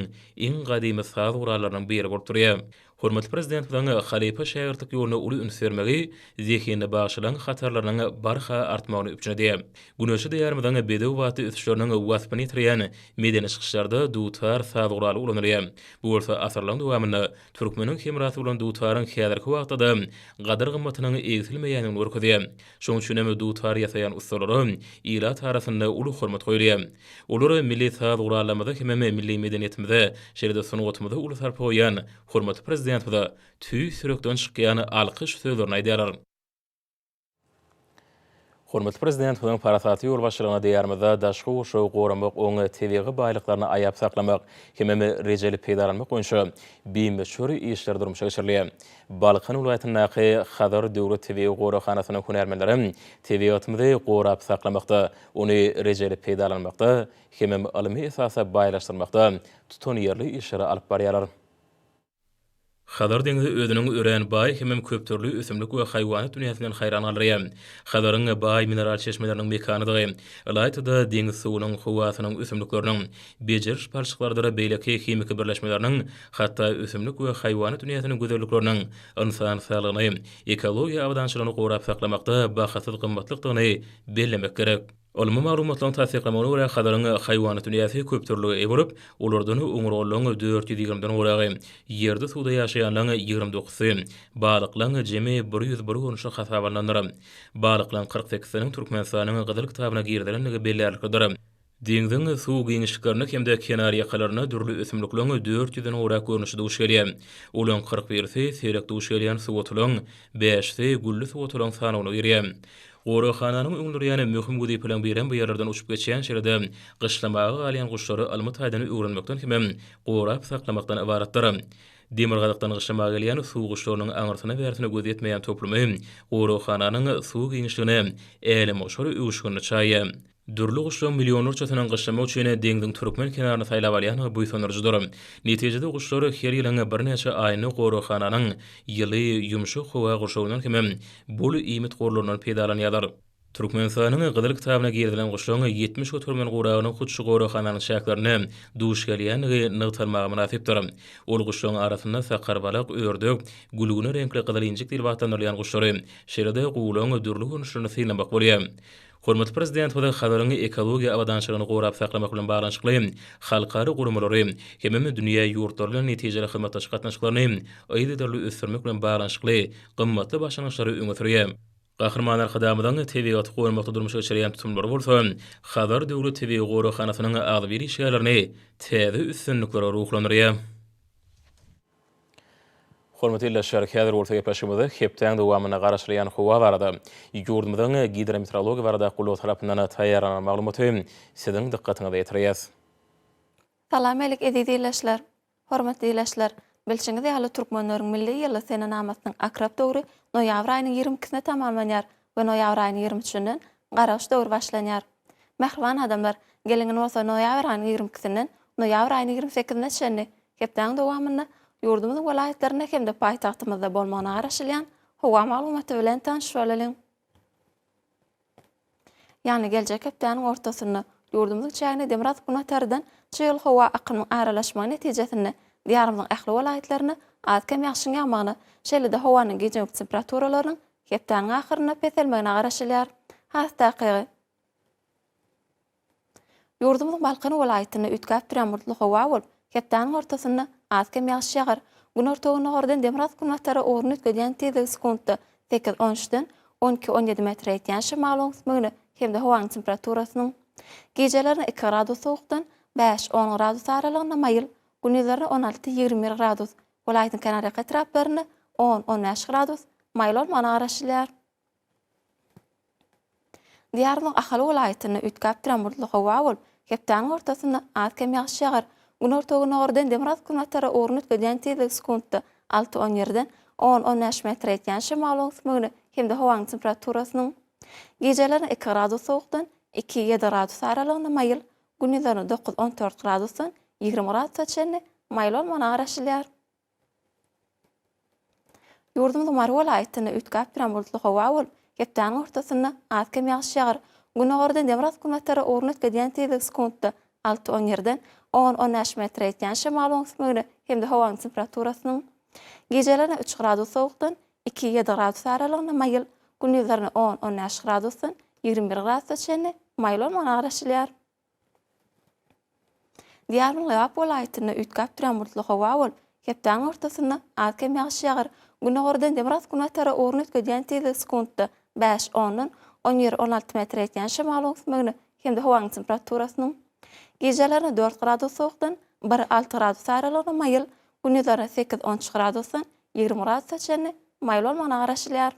iň gadymy saz gurallarynyň biri bolup durýar. Hormatly Prezidentimiziň halypa-şägirtlik ýoluna uly üns bermegi zehinli bagşylaryň hatarlarynyň barha artmagyny üpjün edýär. Güneşli Diýarymyzyň bedew batly ösüşleriniň waspyny ýetirýän medeni çykyşlarda dutar saz guraly ulanylýar. Bu bolsa asyrlaryň dowamynda türkmeniň hemrasy bolan dutaryň häzirki wagtda-da gadyr-gymmatynyň egsilmeýändigini görkezýär. Şonuň üçin hem dutar ýasaýan ussalara ilat arasynda uly hormat goýulýar. Olar milli saz gurallarymyza hemem milli medeniýetimize, şeýle-de sungatymyza uly sarpa goýýan hormatly Prezidentimize tüýs ýürekden çykýan alkyş sözlerini aýdýarlar. Hormatly Prezidentimiziň parasatly ýolbaşçylygynda Diýarymyzda daşky gurşawy goramak, oň tebigy baýlyklaryny aýap saklamak hemem rejeli peýdalanmak boýunça bimöçber işler durmuşa geçirilýär. Balkan welaýatyndaky Hazar döwlet tebigy goraghanasynyň hünärmenleri tebigatymyzy gorap saklamakda, ony rejeli peýdalanmakda hemem ylmy esasda baýlaşdyrmakda tutanýerli işleri alyp barýarlar. Hazar deňzi özüniň örän baý hemem köpdürli ösümlik we haýwanat dünýäsi bilen haýran galdyrýar. Hazaryň baý mineral çeşmeleriniň mekanydygy, ylaýta-da deňiz suwunyň, howasynyň, ösümlikleriniň, bejeriş palçyklarydyr beýleki himiki birleşmeleriniň, hatda ösümlik we haýwanat dünýäsiniň gözellikleriniň ynsan saglygyny, ekologiýa abadançylygyny gorap saklamakda bahasyz gymmatlykdygyny bellemek gerek. Ylmy maglumatlaryň tassyklamagyna görä, Hazaryň haýwanat dünýäsi köpdürlülige eýe bolup, olardan oňurgalylaryň 420-den gowragy, ýerde-suwda ýaşaýanlaryň ýigrimi dokuzysy, balyklaryň jemi 101 görnüşi hasaba alnandyr. Balyklaryň kyrk sekizisiniň Türkmenistanyň Gyzyl kitabyna girizilendigi bellärliklidir. Deňziň suw giňişliklerinde hem-de kenarýakalarynda dürli ösümlikleriň dört ýüzden gowrak görnüşi duş gelýär. Olaryň kyrk birisi seýrek duş gelýän suwotularyň, bäşisi gülli suwotularyň sanawyna girýär. Goraghananyň öňünde durýan möhüm wezipeleriň birem bu ýerlerden uçup geçýän, şeýle-de gyşlamaga galýan guşlary ylmy taýdan öwrenmekden hemem gorap saklamakdan ybaratdyr. Demirgazykdan gyşlamaga gelýän suw guşlarynyň aňyrsyna-bärsine göz ýetmeýän toplumy goraghananyň suw giňişligine älemgoşar öwüşginini çaýýar. Dürli guşlaryň millionlarçasynyň gyşlamak üçin deňziň türkmen kenaryny saýlap alýandygy buýsandyryjydyr. Netijede guşlar her ýylyň birnäçe aýynda goraghananyň ýyly, ýumşak howa gurşawyndan hemem bol iýmit gorlaryndan peýdalanýarlar. Türkmenistanyň Gyzyl kitabyna girizilen guşlaryň 70 göterimden gowragynyň hut şu goraghananyň çäklerinde duş gelýändigi nygtalmaga mynasypdyr. Ol guşlaryň arasynda sakarbalak, ördek, gülgüne reňkli gyzyl injik diýlip atlandyrylýan guşlary, şeýle-de guwlaryň dürli görnüşlerini synlamak bolýar. Hormatly Prezidentimiz Hazaryň ekologiýa abadançylygyny gorap saklamak bilen baglanyşykly halkara guramalary hemem dünýä ýurtlary bilen netijeli hyzmatdaşlyk gatnaşyklaryny yzygiderli ösdürmek bilen baglanyşykly gymmatly başlangyçlary öňe sürýär. Gahryman Arkadagymyzyň tebigaty goramakda durmuşa geçirýän tutumlary bolsa Hazar döwlet tebigy goraghanasynyň agzybir işgärlerini täze üstünliklere ruhlandyrýar. Hormatly ildeşler, häzir bolsa gepleşigimizde hepdäň dowamynda garaşylýan howa barada ýurdumyzyň Gidrometeorologiýa baradaky gullugy tarapyndan taýýarlanan maglumaty siziň dykgatyňyza ýetirýäs. Salam alik eziz ildeşler! Hormatly ildeşler, bilşiňiz ýaly türkmenleriň milli ýyly senenamasynyň akrap döwri noýabr aýynyň ýigrimi ikisine tamamlanýar we noýabr aýynyň ýigrimi üçünden garagyş döwri başlanýar. Mähriban adamlar, geliň indi bolsa noýabr aýynyň ýigrimi ikisinden noýabr aýynyň ýigrimi sekizine çenli Hepdäniň dowamynda ýurdumyzyň welaýatlarynda hem-de paýtagtymyzda bolmagyna garaşylýan howa maglumaty bilen tanyş bolalyň. Ýagny geljek hepdäniň ortasynda ýurdumyzyň çägine demirgazyk-günbatardan çygly howa akymynyň aralaşmagy netijesinde Diýarymyzyň ähli welaýatlarynda az-kem ýagşyň ýagmagyna, şeýle-de howanyň gije-gündiz temperaturalarynyň hepdäniň ahyrynda peselmegine garaşylýar. Has takygy, Ýurdumyzyň Balkan welaýatynda üýtgäp durýan bulutly howa bolup, hepdäniň ortasynda az-kem ýagyş ýagar. Günorta-gündogardan demirgazyk-günbatara ugruny üýtgedýän tizligi sekuntda sekiz, on üçden on iki, on ýedi metre ýetýän şemalyň öwüsmegine hem-de howanyň temperaturasynyň gijelerine iki gradus sowukdan bäş, on gradus aralygynda maýyl, gündizlerine on alty, 21 gradus, welaýatyň kenarýaka etraplarynda on, on bäş gradus maýyl bolmagyna garaşylýar. Diýarymyzyň Ahal welaýatynda üýtgäp duran bulutly howa bolup, hepdäniň ortasynda az-kem ýagyş ýagar. Günorta-gündogardan demirgazyk-günbatara ugruny üýtgedýän tizligi sekuntda alty, on ýerden on, on bäş metre ýetýän şemalyň öwüsmegine hem-de howanyň temperaturasynyň gijelerine iki gradus sowukdan iki, ýedi gradus aralygynda maýyl, gündizlerine dokuz, on dört gradusdan 20 gradusa çenli maýyl bolmagyna garaşylýar. Ýurdumyzyň Mary welaýatynda üýtgäp duran bulutly howa bolup, hepdäniň ortasynda az-kem ýagyş ýagar. Gündogardan demirgazyk-günbatara ugruny üýtgedýän tizligi sekuntda alty, on ýerden on, on bäş metre ýetýän şemalyň öwüsmegine hem-de howanyň temperaturasynyň. Gijelerine üç gradus sowukdan iki, ýedi gradus aralygynda maýyl, gündizlerine on, on bäş gradusdan 21 gradusa çenli maýyl bolmagyna garaşylýar. Diýarymyň Lebap welaýatynda üýtgäp durýan bulutly howa bolup, hepdäniň ortasynda az-kem ýagyş ýagar. Gündogardan demirgazyk-günbatara ugruny üýtgedýän tizligi sekuntda bäş ondan on bir, 16 metre ýetýän şemalyň öwüsmegine hem-de howanyň temperaturasynyň gijelerine dört gradus sowukdan bir, alty gradus aralygynda maýyl, gündizlerine sekiz, on üç gradusdan 20 gradusa çenli maýyl bolmagyna garaşylýar.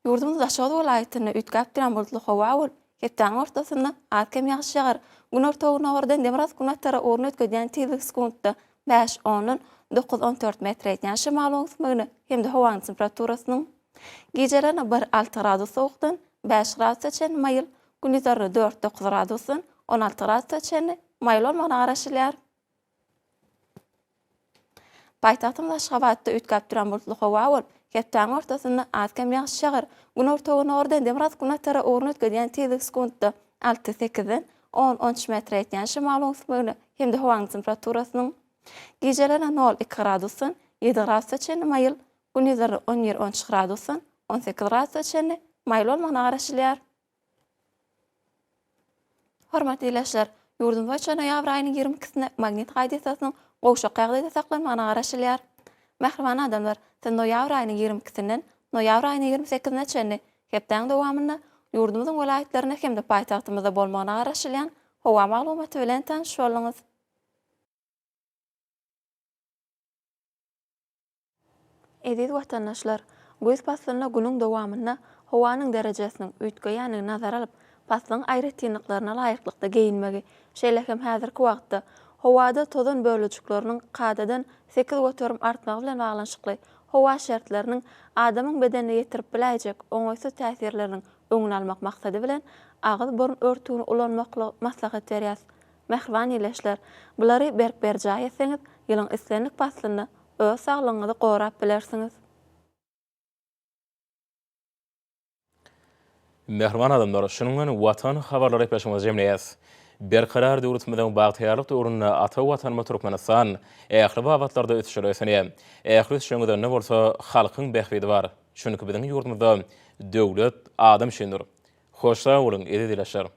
Ýurdumyzyň Daşoguz welaýatynda üýtgäp durýan bulutly howa bolup, hepdäniň ortasynda az-kem ýagyş ýagar. Günorta-gündogardan demirgazyk-günbatara ugruny üýtgedýän tizligi sekuntda bäş ondan dokuz, 14 metre ýetýän şemalyň öwüsmegine hem-de howanyň temperaturasynyň gijelerine bir, alty gradus sowukdan bäş gradusa çenli maýyl, gündizlerine dört, dokuz gradusdan 16 gradusa çenli maýyl bolmagyna garaşylýar. Paýtagtymyz Aşgabatda üýtgäp duran bulutly howa bolup, hepdäniň ortasynda az-kem ýagyş ýagar. Günorta-günordan demirgazyk-günbatara ugruny üýtgedýän tizligi sekuntda alty, sekizden on, on üç metre ýetýän şemalyň öwüsmegine hem-de howanyň temperaturasynyň gijelerine nol, iki gradusdan ýedi gradusa çenli maýyl, gündizlerine on bir, on üç gradusdan 18 gradusa çenli maýyl bolmagyna garaşylýar. Hormatly ildeşler, ýurdumyz boýunça noýabr aýynyň 22-sinde magnit hadysasynyň gowşak ýagdaýda saklanmagyna garaşylýar. Mähriban adamlar, siz noýabr aýynyň 22-sinden noýabr aýynyň 28-ine çenli hepdäň dowamynda ýurdumyzyň welaýatlarynda hem-de paýtagtymyzda bolmagyna garaşylýan howa maglumaty bilen tanyş bolduňyz. Eziz watandaşlar! Güýz paslynda günüň dowamynda howanyň derejesiniň üýtgeýändigini nazara alyp, paslyň aýratynlyklaryna laýyklykda geýinmegi, şeýle hem häzirki wagtda howada tozan bölejikleriniň kadadan 8% artmagy bilen baglanyşykly howa şertleriniň adamyň bedenine ýetirip biläýjek oňaýsyz täsirleriniň öňüni almak maksady bilen, agyz-burun örtügini ulanmaklygy maslahat berýäs. Mähriban ildeşler, bulary berk berjaý etseňiz, ýylyň islendik paslynda öz saglygyňyzy gorap bilersiňiz. Mähriban adamlar, şunuň bilen Watan habarlary gepleşigimizi jemleýäs. Berkarar döwletimiziň bagtyýarlyk döwründe ata Watanymyz Türkmenistan ähli babatlarda ösüşlere ösenýär. Ähli ösüşiň özeninde bolsa halkyň bähbidi bar. Çünki biziň ýurdumyzda döwlet adam üçindir. Hoş sag boluň, eziz ildeşler!